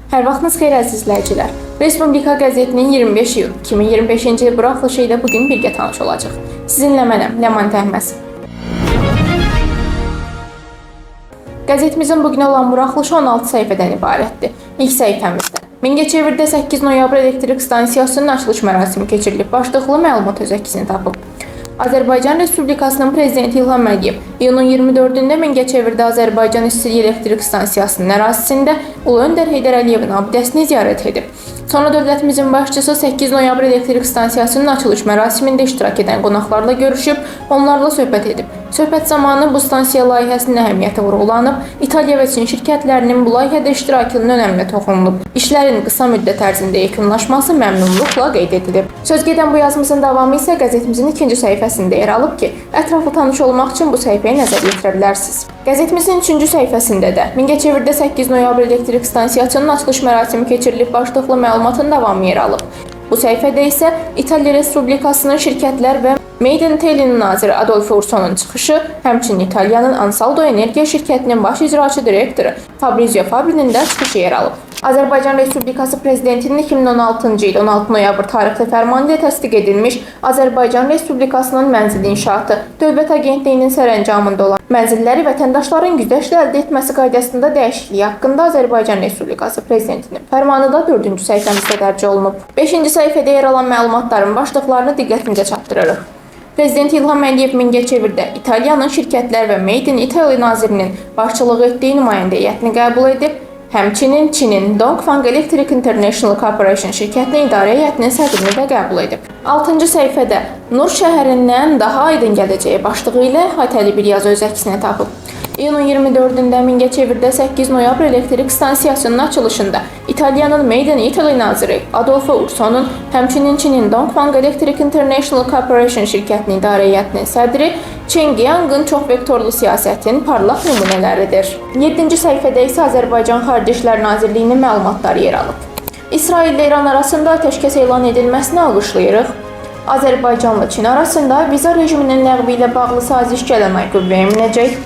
Hər vaxtınız xeyir əziz izləyicilər. Respublika qəzetinin 25 iyun 2025-ci il buraxılışı ilə bu gün birgə tanış olacağıq. Sizinlə mənəm, Ləman Təhməz. Qəzetimizin bu günə olan buraxılışı 16 səhifədən ibarətdir. İlk səhifəmizdə Mingəçevirdə 8 noyabr elektrik stansiyasının açılış mərasimi keçirilib başlıqlı məlumat öz əksini tapıb. Azərbaycan Respublikasının Prezidenti İlham Əliyev iyunun 24-də Mingəçevirdə Azərbaycan İstilik Elektrik Stansiyasının ərazisində Ulu Öndər Heydər Əliyevin abidəsini ziyarət edib. Sonra dövlətimizin başçısı 8 noyabr elektrik stansiyasının açılış mərasimində iştirak edən qonaqlarla görüşüb, onlarla söhbət edib. Söhbət zamanı bu stansiya layihəsinin əhəmiyyəti vurğulanıb, İtaliya və Çin şirkətlərinin bu layihədə iştirakının önəminə toxunulub. İşlərin qısa müddət ərzində yekunlaşması məmnunluqla qeyd edilib. Söz gedən bu yazımızın davamı isə qəzetimizin ikinci səhifəsində yer alıb ki, ətraflı tanış olmaq üçün bu səhifəyə nəzər yetirə bilərsiniz. Qəzetimizin üçüncü səhifəsində də Mingəçevirdə 8 noyabr elektrik stansiyasının açılış mərasimi keçirilib başlıqlı məlumatın davamı yer alıb. Bu səhifədə isə İtaliya Respublikasının şirkətlər və Made in Italy-nin naziri Adolfo Ursonun çıxışı, həmçinin İtaliyanın Ansaldo Enerjiya şirkətinin baş icraçı direktoru Fabrizio Fabrinin də çıxışı yer alıb. Azərbaycan Respublikası Prezidentinin 2016-cı il 16 noyabr tarixli fərmanı ilə təsdiq edilmiş Azərbaycan Respublikasının mənzil inşaatı Dövlət Agentliyinin sərəncamında olan mənzilləri vətəndaşların güzəştlə əldə etməsi qaydasında dəyişikliyi haqqında Azərbaycan Respublikası Prezidentinin fərmanı da 4-cü səhifəmizdə dərc olunub. 5-ci səhifədə yer alan məlumatların başlıqlarını diqqətinizə çatdırırıq. Prezident İlham Əliyev Mingəçevirdə İtaliyanın şirkətlər və Made in Italy nazirinin başçılığı etdiyi nümayəndə heyətini qəbul edib. Həmçinin Çinin Dongfang Electric International Corporation şirkətinin idarə heyətinin sədrini də qəbul edib. 6-cı səhifədə Nur şəhərindən daha aydın gələcəyi başlığı ilə əhatəli bir yazı öz əksini tapıb. İyunun 24-də Mingəçevirdə 8 noyabr elektrik stansiyasının açılışında İtaliyanın Made in Italy naziri Adolfo Ursonun, həmçinin Çinin Dongfang Electric International Corporation şirkətinin idarə heyətinin sədri Chen Qiangın çox vektorlu siyasətin parlaq nümunələridir. 7-ci səhifədə isə Azərbaycan Xarici İşlər Nazirliyinin məlumatları yer alıb. İsrail ilə İran arasında atəşkəs elan edilməsini alqışlayırıq. Azərbaycanla Çin arasında viza rejiminin ləğvi ilə bağlı saziş gələn ay qüvvəyə minəcək.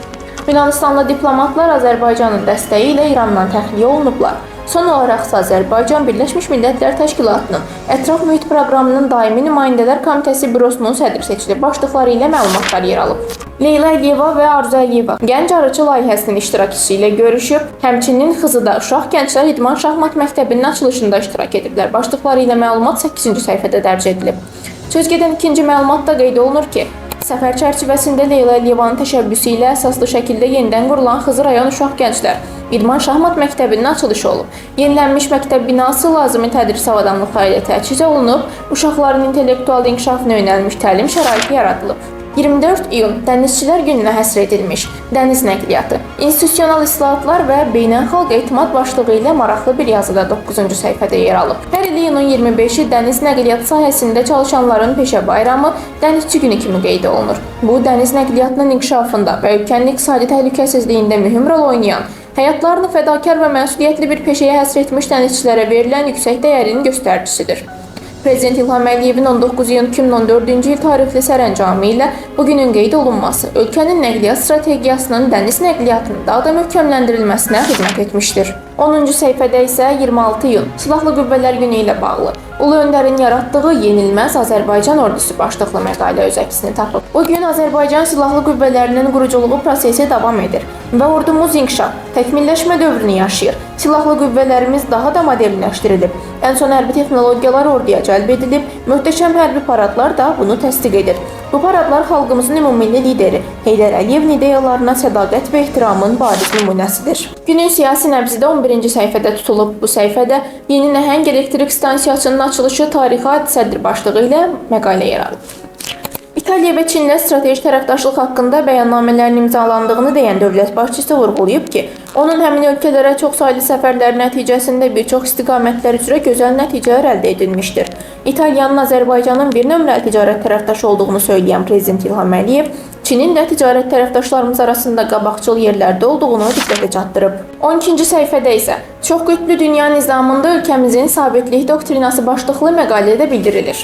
Yunanistanlı diplomatlar Azərbaycanın dəstəyi ilə İrandan təxliyə olunublar. Son olaraq isə Azərbaycan Birləşmiş Millətlər Təşkilatının Ətraf Mühit Proqramının Daimi Nümayəndələr Komitəsi bürosunun sədri seçilib başlıqları ilə məlumatlar yer alıb. Leyla Əliyeva və Arzu Əliyeva Gənc Arıçı layihəsinin iştirakçısı ilə görüşüb, həmçinin Xızıda Uşaq Gənclər İdman Şahmat Məktəbinin açılışında iştirak ediblər. Başlıqları ilə məlumat 8-ci səhifədə dərc edilib. Söz gedən ikinci məlumatda qeyd olunur ki, səfər çərçivəsində Leyla Əliyevanın təşəbbüsü ilə əsaslı şəkildə yenidən qurulan Xızı rayon Uşaq Gənclər İdman Şahmat Məktəbinin açılışı olub. Yenilənmiş məktəb binası lazımi tədris avadanlıqları ilə təchiz olunub, uşaqların intellektual inkişafına yönəlmiş təlim şəraiti yaradılıb. 24 iyun Dənizçilər gününə həsr edilmiş dəniz nəqliyyatı, institusional islahatlar və beynəlxalq etimad başlığı ilə maraqlı bir yazıda 9-cu səhifədə yer alıb. Hər il iyunun 25-i dəniz nəqliyyatı sahəsində çalışanların peşə bayramı Dənizçi günü kimi qeyd olunur. Bu, dəniz nəqliyyatının inkişafında və ölkənin iqtisadi təhlükəsizliyində mühüm rol oynayan, həyatlarını fədakar və məsuliyyətli bir peşəyə həsr etmiş dənizçilərə verilən yüksək dəyərin göstəricisidir. Prezident İlham Əliyevin 19 iyun 2014-cü il tarixli sərəncamı ilə bu günün qeyd olunması ölkənin nəqliyyat strategiyasının dəniz nəqliyyatının daha da möhkəmləndirilməsinə xidmət etmişdir. 10-cu səhifədə isə 26 iyun Silahlı Qüvvələr Günü ilə bağlı Ulu Öndərin yaratdığı yenilməz Azərbaycan ordusu başlıqlı məqalə öz əksini tapıb. Bu gün Azərbaycan Silahlı Qüvvələrinin quruculuğu prosesi davam edir və ordumuz inkişaf, təkmilləşmə dövrünü yaşayır. Silahlı qüvvələrimiz daha da modernləşdirilib. Ən son hərbi texnologiyalar orduya cəlb edilib, möhtəşəm hərbi paradlar da bunu təsdiq edir. Bu paradlar xalqımızın ümummilli lideri Heydər Əliyevin ideyalarına sədaqət və ehtiramın bariz nümunəsidir. Günün siyasi nəbzi də 11-ci səhifədə tutulub. Bu səhifədə yeni nəhəng elektrik stansiyasının açılışı tarixi hadisədir başlığı ilə məqalə yer alıb. İtaliya və Çinlə strateji tərəfdaşlıq haqqında bəyannamələrin imzalandığını deyən dövlət başçısı vurğulayıb ki, onun həmin ölkələrə çoxsaylı səfərləri nəticəsində bir çox istiqamətlər üzrə gözəl nəticələr əldə edilmişdir. İtaliyanın Azərbaycanın bir nömrəli ticarət tərəfdaşı olduğunu söyləyən Prezident İlham Əliyev, Çinin də ticarət tərəfdaşlarımız arasında qabaqcıl yerlərdə olduğunu diqqətə çatdırıb. 12-ci səhifədə isə çox qütblü dünya nizamında ölkəmizin sabitlik doktrinası başlıqlı məqalədə bildirilir.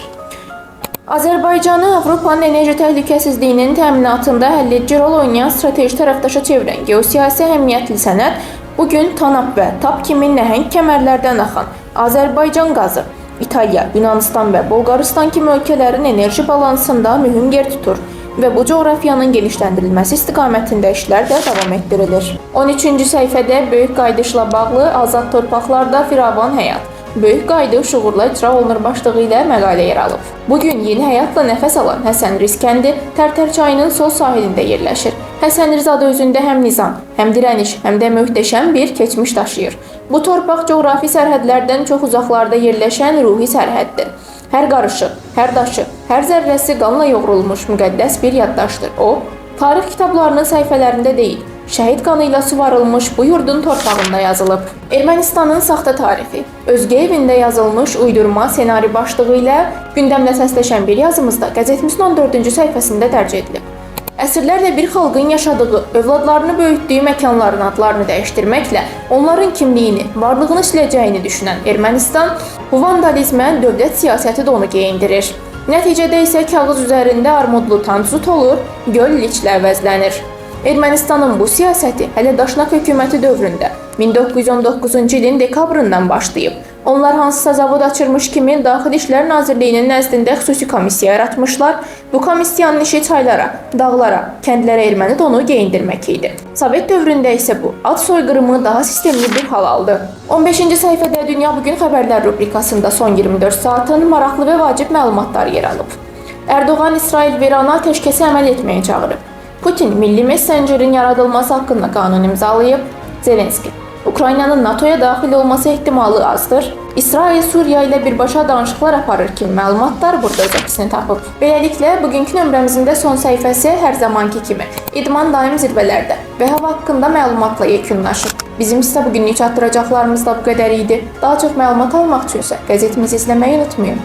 Azərbaycanı Avropanın enerji təhlükəsizliyinin təminatında həlledici rol oynayan strateji tərəfdaşa çevirən geosiyasi əhəmiyyətli sənəd Bu gün Tanap və TAP kimi nəhəng kəmərlərdən axan Azərbaycan qazı İtaliya, Yunanistan və Bolqarıstan kimi ölkələrin enerji balansında mühüm yer tutur və bu coğrafiyanın genişləndirilməsi istiqamətində işlər də davam etdirilir. 13-cü səhifədə böyük qayıdışla bağlı azad torpaqlarda firavan həyat, böyük qayıdış uğurla icra olunur başlığı ilə məqalə yer alıb. Bu gün yeni həyatla nəfəs alan Həsənriz kəndi Tərtər çayının sol sahilində yerləşir. Həsənriz adı özündə həm nizam, həm dirəniş, həm də möhtəşəm bir keçmiş daşıyır. Bu torpaq coğrafi sərhədlərdən çox uzaqlarda yerləşən ruhi sərhəddir. Hər qarışı, hər daşı, hər zərrəsi qanla yoğrulmuş müqəddəs bir yaddaşdır. O, tarix kitablarının səhifələrində deyil, şəhid qanı ilə suvarılmış bu yurdun torpağında yazılıb. Ermənistanın saxta tarixi, özgə evində yazılmış uydurma senari başlığı ilə gündəmdə səsləşən bir yazımızda qəzetimizin 14-cü səhifəsində dərc edilib. Əsrlərlə bir xalqın yaşadığı, övladlarını böyütdüyü məkanların adlarını dəyişdirməklə onların kimliyini, varlığını siləcəyini düşünən Ermənistan bu vandalizmə dövlət siyasəti donu geyindirir. Nəticədə isə kağız üzərində armudlu tanzut olur, göl liçlə əvəzlənir. Ermənistanın bu siyasəti hələ Daşnak hökuməti dövründə 1919-cu ilin dekabrından başlayıb. Onlar hansısa zavod açırmış kimi Daxili İşlər Nazirliyinin nəzdində xüsusi komissiya yaratmışlar. Bu komissiyanın işi çaylara, dağlara, kəndlərə erməni donu geyindirmək idi. Sovet dövründə isə bu ad soyqırımı daha sistemli bir hal aldı. 15-ci səhifədə Dünya Bugün xəbərlər rubrikasında son 24 saatın maraqlı və vacib məlumatları yer alıb. Erdoğan İsrail və İrana atəşkəsə əməl etməyə çağırıb. Putin milli messengerin yaradılması haqqında qanun imzalayıb. Zelenski, Ukraynanın NATO-ya daxil olması ehtimalı azdır. İsrail Suriya ilə birbaşa danışıqlar aparır kimi məlumatlar burada öz əksini tapıb. Beləliklə, bugünkü nömrəmizin də son səhifəsi hər zamanki kimi idman daim zirvələrdə və hava haqqında məlumatla yekunlaşır. Bizim sizə bugünlük çatdıracaqlarımız da bu qədər idi. Daha çox məlumat almaq üçün isə qəzetimizi izləməyi unutmayın.